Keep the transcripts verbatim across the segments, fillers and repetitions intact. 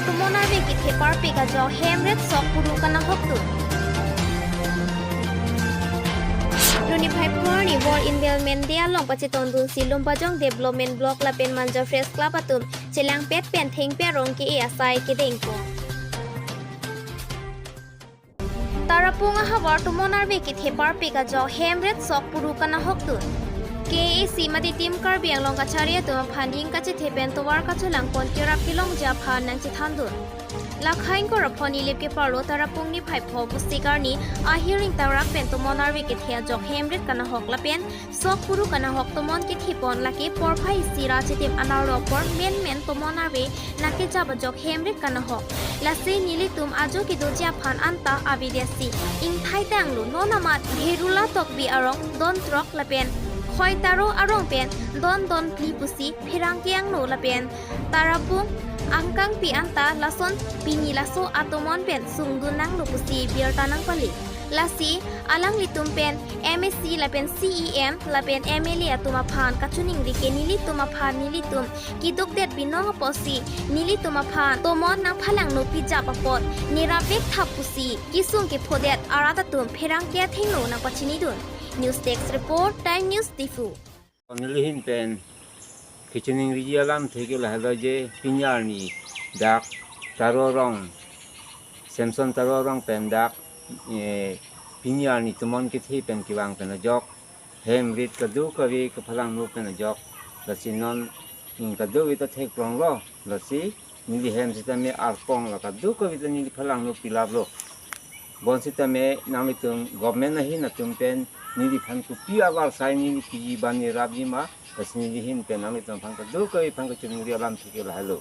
Tomon arve kethe parpik ajok hem ret sok puru kanahok dun. Arni niphai pho arni World Environment Day along pachetongdunsi Lumbajong Development Block lapen Manja Press Club atum chelangpet pen thengpi arong ke-e asai kedengpon. Tarapung ahavar tomon arve kethe parpik ajok hem ret sok puru kanahok dun. K A A C mate Team Karbi Anglong kachari atum aphan ning kachethe pen tovar kacholangpon kerap kelongji aphan nangchethandun. Lakhain kor aphon Nilip keparlo Tarapung niphai pho Vosik arni ahiring tarak pen tomon arve kethe ajok hem ret kanahok lapen sok puru kanahok tomon kethepon lake porphai isi ra chitim anerlo apor menmen tomon arve nangkejap ajok hem ret kanahok. Lasi nelitum ajo kedoji aphan anta avedetsi ingthai tanglo, non amat Bherula Tokbi arong don throk lapen Khoitaro arong pen don don phli pusi pherangke angno lapen Tarapung angkangpi anta lason pini laso atomon pen sungdun nanglo pusi birta nangpale. Lasi alanglitum pen M A C lapen C E M lapen M L A atum aphan kachiningri ke nelitum aphan nelitum kedukdet binong apotsi nelitum aphan tomon nangphalangno pijap apot nerap vek thap pusi kesung kephodet arat atum pherangke athengno nangpachinidun. News Desk Report, Time News Diphu. Neli ahin pen kachiningriji alamthe ke lahelo je pini arni dak Taro rong, Samson Taro rong pen dak, eh, pini arni tomon kethe pen kevang pen ajok hem ret kadokave kaphalangno pen ajok lasi non, mm, kadokave ta thekpronglo, lasi neli hem sitame arpong la kadokave ta neli phalangno pilaplo. Bonsitame nanglitum government ahin atum pen neliphan kopi avarsai neli piji ba nerapji ma, lasi neli ahin pen nanglitum aphan kadokave aphan kachiningri alamthe ke lahelo.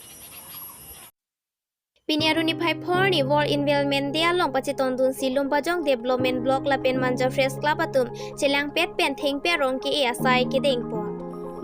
Pini arni niphai pho arni World Environment Day along pachetongdunsi Lumbajong Development Block lapen Manja Press Club atum chelangpet pen thengpi arong ke-e asai kedengpon.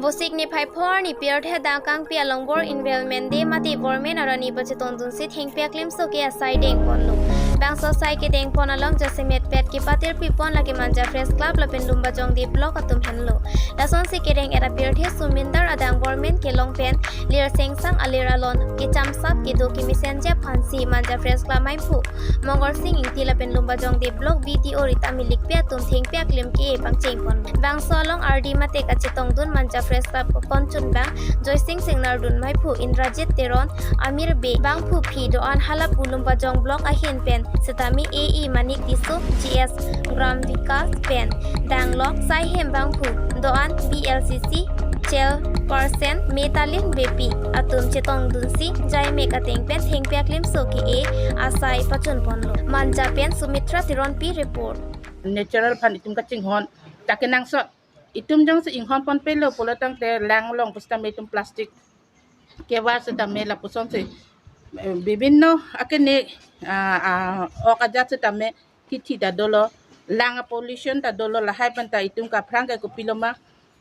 Vosik niphai pho arni pirthe angkangpi along World Environment Day mate Environment arni pachetongdunsi thengpi aklimso ke asai dengponlo. Bangso asai kedengpon along jasemetpet kepatirpipon lake Manja Press Club lapen Lumbajong Development Block atum henlo. Lasonsi kereng-et apirthe sumindar adang Environment kelong pen lir sengsang alir alon kechamsap kedo kemesenji aphansi Manja Press Club maimphu Mongorsing Ingti lapen Lumbajong Development Block B D O Rita Milikpi atum thengpi aklim ke pangchengpon. Bangso along ardi mate kachetongdun Manja Press Club kokonchunbang Joysing Singnardun, maiphu Indrajit Teron, Amir Bey, bangphuphi do-an halapu Lumbajong Block ahin pen sitame A E Manik Tisso, G S Gram Vikas pen danglok, saihem bangphu do-an B L C C chairperson Metalin Beypi atum chetongdunsi jaimek ateng pen thengpi aklimso ke-e asai pachunponlo. Manja pen Sumitra Teronpi report. Natural aphan itum kachinghon ta kenangsot, itum jongsi inghonpon pelo pulo tangte lang along pusitame itum plastic kevar sitame lapusonsi, eh, bibinno akene, ah, ah, ok ajat sitame kithi ta dolo, lang pollution ta dolo, lahai pen ta itum kaphrang ke kopilo ma,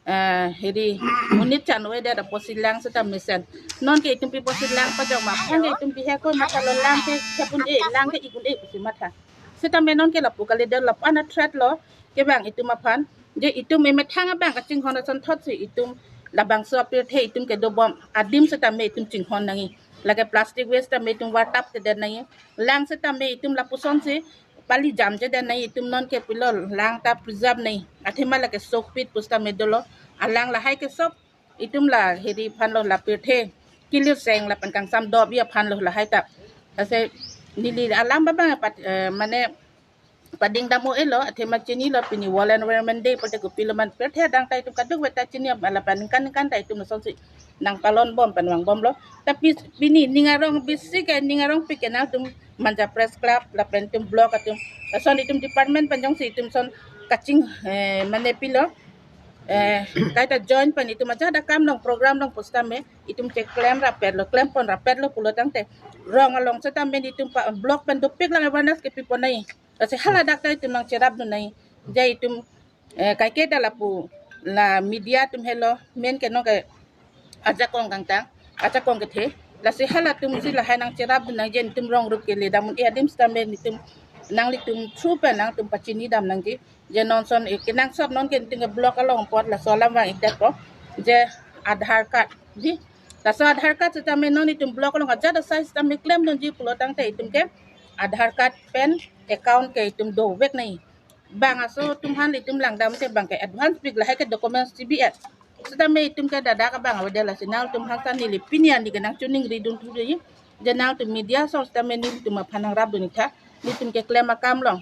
eh, heri monit chan-oedet apotsi lang sitame mesen. Nonke itum pi apotsi lang pajok ma, aphrang ke itum bihek ko mathalo, lang ke khep un-e, lang ke ik un-e pusi matha. Sitame nonke lapu kalidet, lapu ana threat lo kevang itum aphan. Je itum emethang abang kachinghon asonthotsi itum labangso apirthe itum kedobom adim sitame itum chinghon nangji. Lake plastic waste tame itum vartap kedet nangji. Lang sitame itum lapusonsi pali jamjedet nangji, itum nonke pilo lang ta preserve nangji. Athema lake sokpit pusitame dolo. Alang lahai ke sop itum la heri aphanlo, la pirthe kilir seng lapen kangsam dobi aphanlo lahai ta. Ase neli alam abang pat, eh, mane pading dam-o-elo, athema chinilo, pini World Environment Day pulote kopilo ma, pirthe adang ta itum kadokave ta chini, lapen ningkan ningkan ta itum lasonsi nangpalonbom pen vangbomlo. Tapi pini ning arong bisi ke, ning arongpik ke nangtum Manja Press Club lapen itum block atum, lason itum department pen jongsi itum son kaching, eh, mane pilo, eh, kaita join pen itum ajat akam along, program along pusitame itum cheklem rapetlo, klempon rapetlo pulo tangte rong along sitame itum pa block pen dopik lang awareness kepipon nangji. Lasi haladak ta itum nangcherapdun nangji. Je itum, eh, kaike ta lapu la media atum helo, men ke nonke ajakong kangtang, ajakong kethe. Lasi halatumsi lahai nangcherapdun nangji, je itum rong rup kele dam un-e adim sitame itum nanglitum through pen nangtum pachinidam nangji. Je non son, eh, kenangsot nonke itum ke block along apot laso alam vang-ikdetpo. Je Aadhaar card, di Laso Aadhaar card sitame non itum block along ajat asai sitame klemdunji pulo tangte itum ke Aadhaar card pen account ke itum dovek nangji. Bang aso atum aphan itum langdamte bang ke advance pik lahai ke documents chibi-et. Sitame itum ke ladak abang avedet, lasi nangtum aphan ta neli pini ani ke nangchiningridun thuji. Je nangtum media aso sitame nelitum aphan nangrapdun-ik tha. Nelitum keklem akam along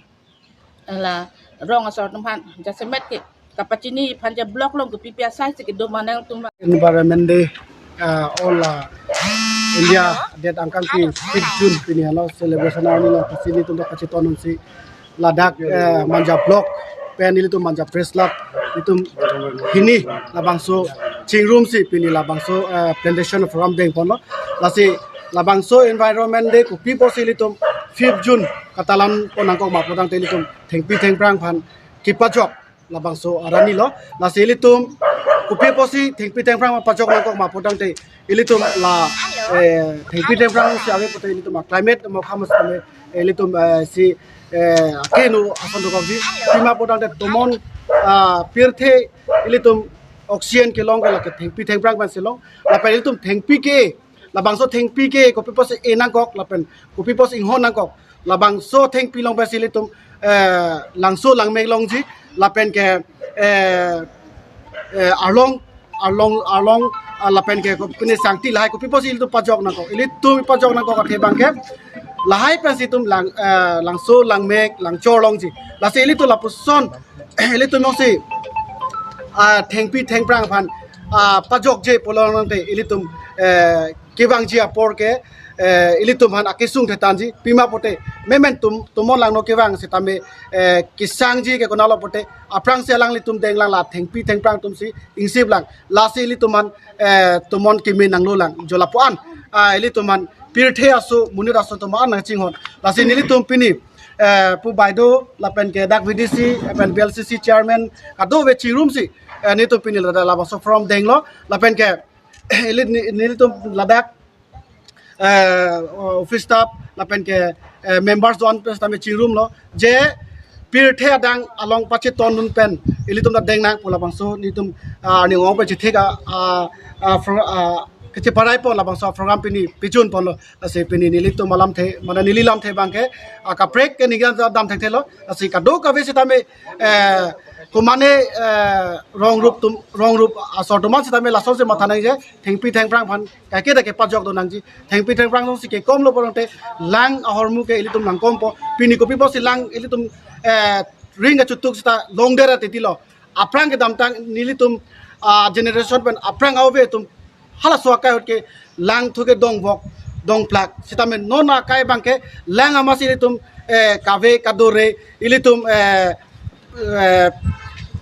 la rong asor atum aphan jasemet ke kapachini aphan je block along kopi-pi asai si kedo ma nangtum. Environment Day, uh, all, uh, India adet angkangpi fifth June pini hala celebration arni lo, pasi nelitum ta kacheton-unsi ladak, eh, Manja block pen nelitum Manja Press Club itum hini labangso chingrumsi pini labangso, eh, plantation program dengponlo. Lasi labangso Environment Day kopi apotsi ilitum fifth June katalan pon nangkok ma pu tangte ilitum thengpi thengphrang aphan kepajok labangso arni lo. Lasi ilitum kopi apotsi thengpi thengphrang pajok nangkok ma pu tangte ilitum la, eh, thengpi thengphrang si ave pute ilitum a climate mo kham sitame ilitum, eh, si, eh, akenu ason dokokji. Pima pu tangte tomon, ah, pirthe ilitum oxygen kelong ke lake thengpi thengphrang pensi long. Lapen ilitum thengpi ke, labangso thengpi ke kopi apotsi e nangkok lapen kopi apotsi inghon nangkok. Labangso thengpi along pensi ilitum, eh, langso langmek longji lapen ke, eh, eh, arlong, arlong, arlong, ah, lapen ke kopine sangti lahai kopi apotsi ilitum pajok nangkok. Ilitum pajok nangkok athe bang ke lahai pensi itum lang, eh, langso langmek langchor longji. Lasi ilitum lapuson ilitum jongsi, ah, thengpi thengphrang aphan, ah, pajokje pulo tangte ilitum, eh, kevangji apor ke, eh, ilitum aphan akesung thetanji. Pima pute memen tum, tomon langno kevang sitame, eh, kesangji ke konatlo pute aphrangsi alanglitum denglang la thengpi thengphrang atumsi ingsip lang. Lasi ilitum aphan, eh, tomon keme nanglo lang. Jo lapu-an, ah, ilitum aphan pirthe aso, monit aso tomon nangchinghon. Lasi nelitum pini, eh, Pu Baideo lapen ke dak V D C lapen V L C C chairman kadokave chingrumsi, eh, nelitum pini ladak labangso program denglo lapen ke ili ni-, nelitum ladak, eh, office staff lapen ke, eh, members do-an pen sitame chingrumlo je pirthe adang along pachetondun pen ilitum ta deng nang pu labangso nelitum, ah, arni ong pen chethek a, ah, ah, pro-, ah, kacheparai pon labangso program pini pijun ponlo. Lasi pini nelitum alamthe, mane neli lamthe bang ke, ah, kaprek ke ningkan dam thekthelo. Lasi kadokave sitame, eh, komane, eh, rong rup atum, rong rup asor atum an sitame lasonsi matha nangji, thengpi thengphrang aphan kaike ta kepajok do nangji. Thengpi thengphrang jongsi kekomlo pu tangte lang ahormu ke ilitum nangkompo. Pini kopi apotsi lang ilitum, eh, ring kachutuk sita longdet atitilo. Aphrang kedamtang nelitum, ah, generation pen aphrang ave atum halaso akai ahut ke langthu ke dongvok dongplak. Sitame non akai bang ke lang amatsi ilitum, eh, kave kadore ilitum, eh, eh,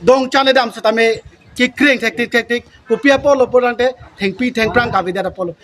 dongchan edam sitame kekreng thektik thektik. Kopi apotlo pu tangte thengpi thengphrang kavedet apotlo.